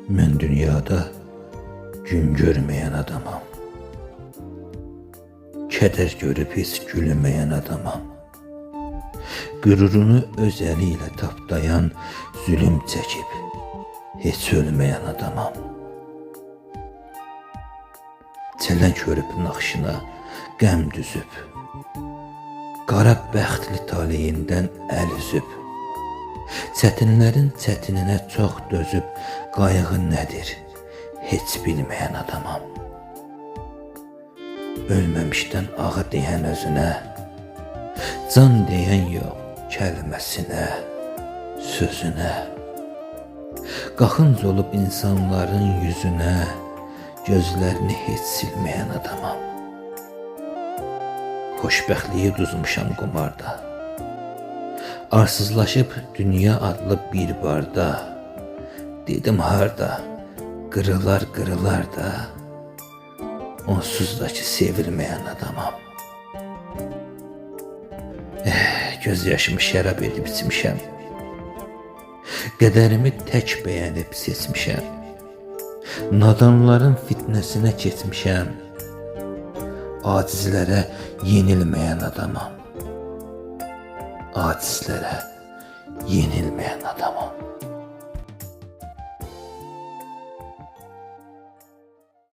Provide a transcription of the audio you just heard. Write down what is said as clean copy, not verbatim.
Mən dünyada gün görməyən adamam. Kədər görüb heç gülməyən adamam. Qürurunu öz əli ilə tapdayan, zülüm çəkib heç ölməyən adamam. Çələnk hörüb naxışına qəm düzüb, qara bəxtli taleyindən əl üzüb, çətinlərin çətininə çox dözüb, qayğı nədir heç bilməyən adamam. Ölməmişdən ağı deyən özünə, can deyən yox kəlməsinə, sözünə. Qaxınc olub insanların yüzünə, gözlərini heç silməyən adamam. Xoşbəxtliyi duzmuşam qumarda. Arsızlaşıb dünya adlı bir barda. Dedim harda, qırılar qırılar da, onsuz da ki sevilməyən adamam. Göz yaşımı şərab edib içmişəm. Qədərimi tək bəyənib seçmişəm. Nadanların fitnəsinə keçmişəm. Acizlərə yenilməyən adamam. Acizlərə yenilməyən adamam.